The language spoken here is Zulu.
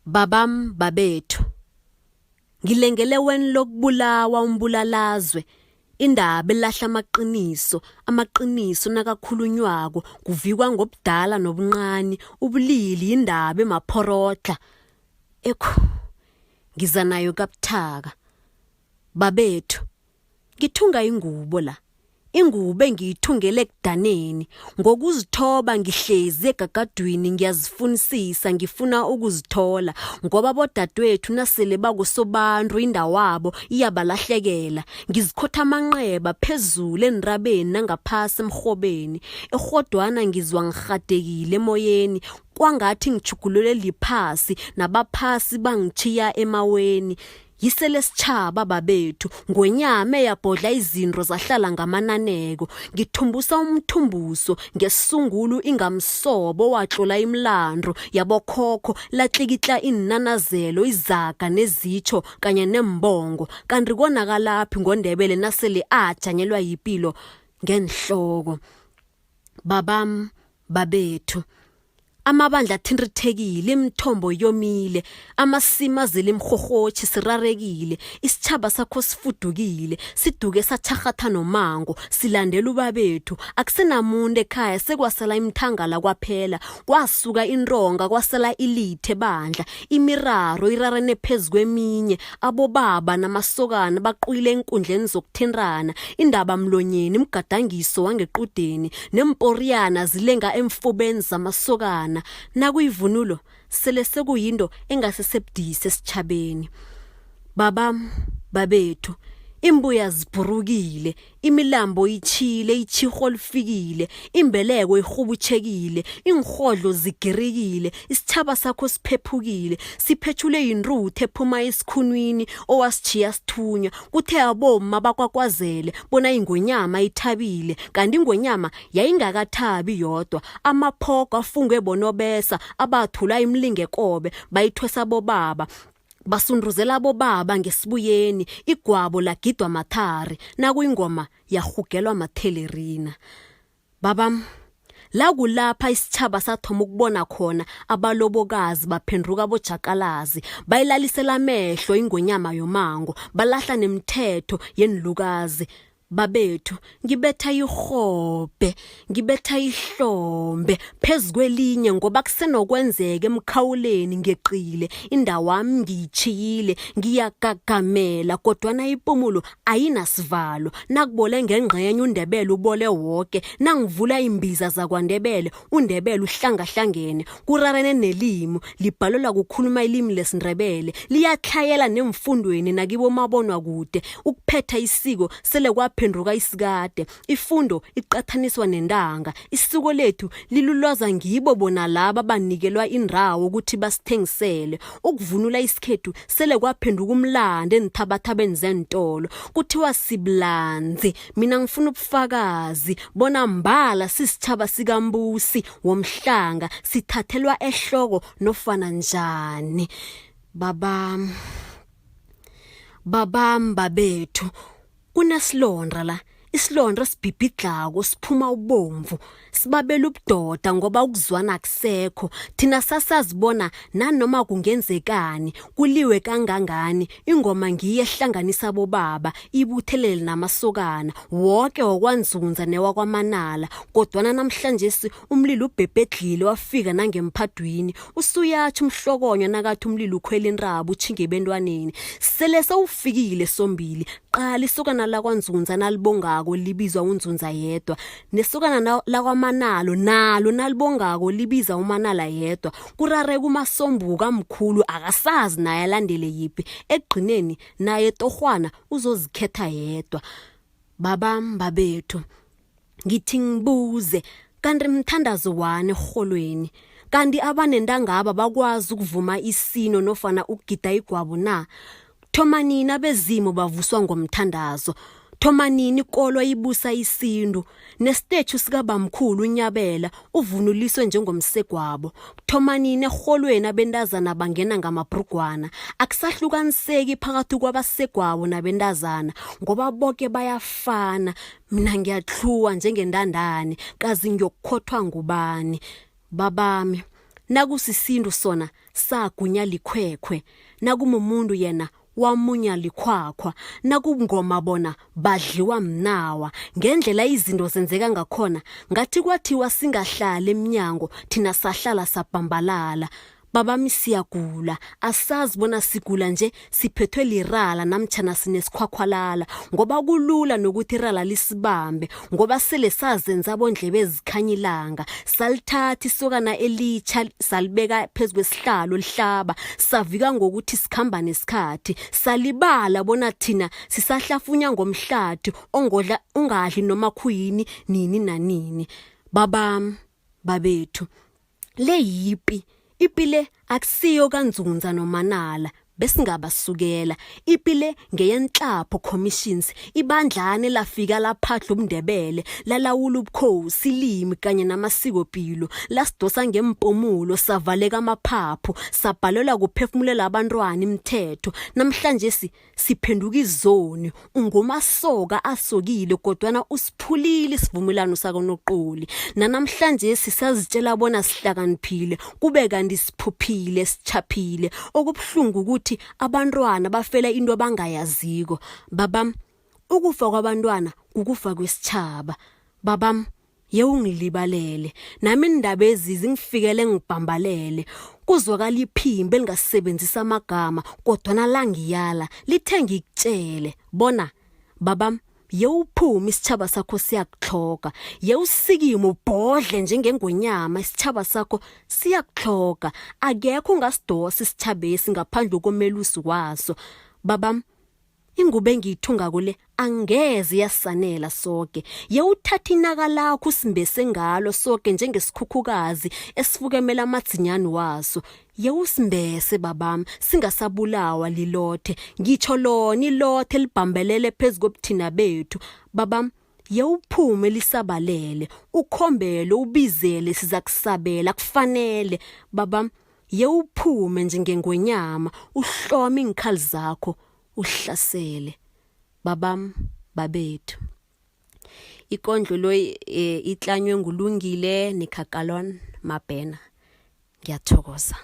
Babam babethu. Ngilengele weni lokubulawa umbulalazwe. Indaba elahla amaqiniso, amaqiniso nakakhulunywako kuvikwa ngobudala nobuncani, ubulili indaba emaphorodlha. Ekhu ngiza nayo kabuthaka. Babethu ngithunga ingubo la. Ingubo engiyithungele ekudaneni. Ngokuzithoba ngihlezi egagadwini ngiyazifunisisa ngifuna ukuzithola ngoba bodadewethu nasele bakusobantu indawabo iyabalahlekela. Ngizikhotha amanqeba phezulu enrabeni nangaphasi emrhobeni. Erhodwana ngizwa ngirhadekile emoyeni kwangathi ngitjhugulule liphasi nabaphasi bangitjhiya emaweni. Yiselesitjhaba babethu, ngwenyama eyabhodla izinto zahlala ngamananeko. Ngithumbusa umthumbuso ngesungulu ingamsobo owatlola imilandu yabokhokho latlikitla iinanazelo, izaga nezitjho kanye neembongo. Kanti konakalaphi ngoNdebele nasele ajanyelwa yipilo ngeenhloko. Babam, babethu, Amabandla athintithekile, imithombo yomile, amasimu azele imirhorhotjhi, sirarekile. Isitjhaba sakho sifudukile, siduke satjharhatha nomango, silandela ubabethu. Akusenamuntu ekhaya, sekwasala imithangala kwaphela. Kwasuka intonga, kwasala ilithe bandla. Imiraro irarene phezu kweminye, abobaba namasokana baqwile eenkundleni zokuthintana. Indaba mlonyeni mgadangiso wangequdeni. Neemporiyana zilenga eemfubeni zamasokana. Nakuyivunulo sele sekuyinto engasesebudisi esitjhabeni. Babam, babethu, imbuya zibhurukile, imilambo itjhile, itjhirho lifikile, imbeleko irhubutjhekile, iinrhodlo zigirikile, isitjhaba sakho siphephukile, siphetjhulwe yinruthu ephuma esikhunwini owasitjhiya sithunywa. Kuthe abomma bakwakwazele bona ingonyama ithabile, kanti ingonyama yayingakathabi yodwa. Amaphogo afungwe bonobesa abathula imilingekobe bayithwesa bobaba. Basunduzela abobaba ngesibuyeni, igwabo lagidwa mathari, nakuyingoma yarhugelwa mathelerina. Babam, la kulapha isitjhaba sathoma ukubona khona abalobokazi baphenduka abojakalazi, bayilalisela amehlo ingonyama yomango, balahla nemithetho yeenlukazi. Babethu, ngibetha irhobhe, ngibetha ihlombe phezu kwelinye ngoba kusenokwenzeka emkhawuleni ngeqile, indawami ngiyitjhiyile, ngiyagagamela kodwana ipumulo ayinasivalo. Nakubole ngengqenye uNdebele ubole woke, nangivula iimbiza zakwaNdebele uNdebele uhlangahlangene, kurarene nelimi, libhalelwa kukhuluma ilimi lesiNdebele, liyatlhayela neemfundweni nakibomabonwakude. Ukuphetha isiko sele kwaphenduka isikade, ifundo iqathaniswa nentanga. Isiko lethu lilulwaza ngibo bona laba banikelwa indawo ukuthi basithengisele. Ukuvunula isikhethu sele kwaphenduka umlando eenthabathabeni zeentolo. Kuthiwa sibulanzi, mina ngifuna ubufakazi bona mbala sisitjhaba sikambusi womhlanga sithathelwa ehloko nofana njani. Babam, babam babethu, kunesilonda la, isilonda esibhibhidlako siphuma ubomvu, sibabela ubudoda ngoba ukuzwana akusekho. Thina sasazibona nanoma kungenzekani, kuliwe kangangani, ingoma ngiyo ehlanganisa abobaba, ibuthelele namasokana, woke wakwaNzunza newakwaManala. Kodwana namhlanjesi umlilo ubhebhedlhile wafika nangemphadwini. Usuyatjho umhlokonywa nakathi umlilo ukhwela intaba utjhinge ebentwaneni. Sele sewufikile sombili. Qala isokana lakwaNzunza nalibongako libizwa uNzunza yedwa. Nesokana lakwaManalo nalo nalibongako libiza uManala yedwa. Kurareka uMasombuka amkhulu akasazi naye alandele yiphi. Ekugcineni naye torhwana uzozikhetha yedwa. Babam babethu ngithi ngibuze kanti mthandazo wani erholweni kanti abanentangaba bakwazi ukuvuma isino nofana ukugida igwabo na thoma nini abezimu bavuswa ngomthandazo thoma nini ikolo ibusa isintu nestetjhu sikabamkhulu unyabela uvunuliswe njengomsegwabo thoma nini erholweni abentazana bangena ngamabhrugwana akusahlukaniseki phakathi kwabasegwabo nabentazana ngoba boke bayafana mina ngiyatlhuwa njengentandane kazi ngiyokukhothwa ngubani babami. Nakusisintu sona sagunya likhwekhwe, nakumumuntu yena wamunya likhwakhwa, nakungoma bona badliwa mnawa. Ngendlela izinto zenzeka ngakhona, ngathi kwathiwa singahlali emnyango, thina sahlala sabhambalala. Babami siyagula, asazi bona sigula nje siphethwe lirala namtjhana sinesikhwakhwalala ngoba kulula nokuthi irala lisibambe ngoba sele sazenza bondlebe ezikhanya ilanga. Salithatha isokana elitjha salibeka phezu kwesihlalo lihlaba, savika ngokuthi sikhamba nesikhathi. Salibala bona thina sisahlafunya ngomhlathi ongodla ungadli noma khuyini nini nanini. Babami, babethu, Le yipi, ipi le akusiyo kaNzunza noManala besingabasukela. Ipi le ngeyenhlapho commissions, ibandlane lafika laphadla ubuNdebele, lalawula ubukhosi, ilimi kanye namasikopilo, lasidosa ngempumulo savaleka amaphaphu, sabhalelwa kuphefumulela abantwana imithetho. Namhlanje si Siphenduka izoni, ungumasoka asokile kodwana usiphulile isivumelwano sakoNoqoli. Nanamhlanje sisazitshela bona sihlakaniphile, kube kanti siphuphile, sitjhaphile. Okubuhlungu ukuthi abantwana bafela into abangayaziko. Babam, ukufa kwabantwana kukufa kwesitjhaba. Babam, Yewungilibalele. Nami iindaba ezi zingifikele ngibhambalele. Kuzwakala iphimbo elingasebenzisi amagama kodwana langiyala lithe ngikutjele bona babam yewuphume isitjhaba sakho siyakutlhoga. Yewusikime ubhodle njengengonyama isitjhaba sakho siyakutlhoga. Akekho ongasidosa isitjhabesi ngaphandle komelusi waso. Babam Ingubo engiyithungako le angeze yasanela soke. Yewuthatha inaka lakho usimbese ngalo soke njengesikhukhukazi esifukemela amadzinyani waso. Yewusimbese babami singasabulawa lilothe. Ngitjho lona ilothe elibhambelele phezu kobuthina bethu. Babami yewuphume lisabalele ukhombele ubizele sizakusabela kufanele babami Yewuphume njengengwenyama uhlome iinkhali zakho uhlasele. Babam babethu. Ikondlo lo eh, itlanywe nguLungile Nikhakalon Mabhena. Ngiyathokoza.